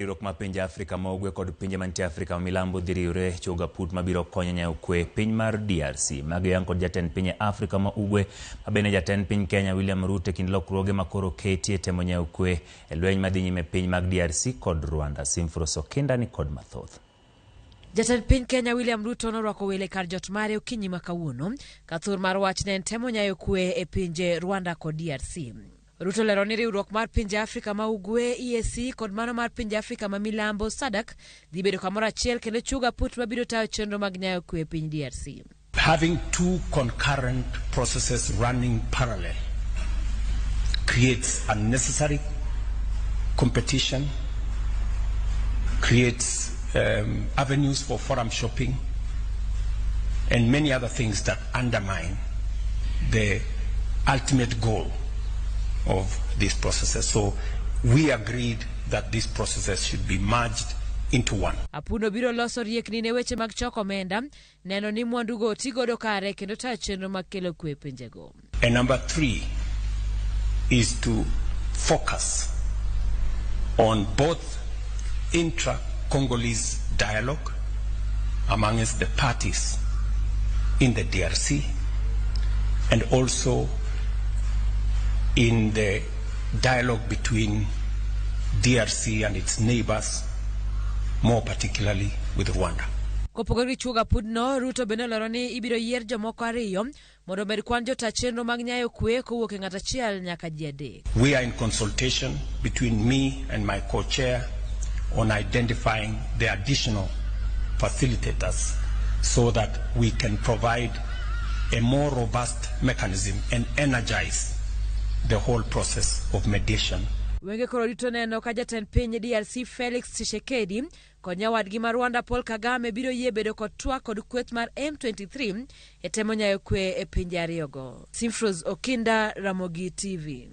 Riwruok mar pinje Afrika ma Ugwe kod pinje mantie Afrika ma Milambo dhi riwre chogo aput mabiro konyo nyayo kwe piny mar DRC. Magi oyang kod jatend piny e Afrika ma Ugwe ma bende jatend piny Kenya William Ruto e kind lokruoge ma koro oketie temo nyayo kwe e lweny madhi nyime piny mag DRC kod Rwanda. Simfros Okinda ni kod mathoth. Jatend piny Kenya William Ruto norwako wele kar jot mare okinyi ma kawuono ka thur mar wach ne en temo nyayo kwe e pinje Rwanda kod DRC. Ruto lero ni riwruok mar pinje Afrika ma Ugwe EAC kod mano mar pinje Afrika ma Milambo SADC dhi bedo kamoro achiel kendo chugo aput mabiro tayo chenro mag nyayo kwe e piny DRC. Having two concurrent processes running parallel creates unnecessary competition, creates avenues for forum shopping, and many other things that undermine the ultimate goal of these processes. So we agreed that these processes should be merged into one. Apuno biro loso riekni ne weche mag choko omenda, neno ni mwandugo otigodo kare kendo tayo chenro mag kelo kwe e pinjego. And number three is to focus on both intra-Congolese dialogue amongst the parties in the DRC and also in the dialogue between DRC and its neighbors, more particularly with Rwanda. Kopogore gi chuogo apudno, Ruto bende olero ni ibiro yier jomoko ariyo mondo omed kwan jota chenro mag nyayo kwe kowuok e ng'at achiel nyaka ji adek. We are in consultation between me and my co-chair on identifying the additional facilitators so that we can provide a more robust mechanism and energize the whole process of mediation. Wenge koro rito neno ka jatend piny DRC Felix Tshisekedi kod nyawadgi ma Rwanda Paul Kagame biro yie bedo kod twak kod kweth mar M23 e temo nyayo kwe e pinje ariyogo. Simfros Okinda, Ramogi TV.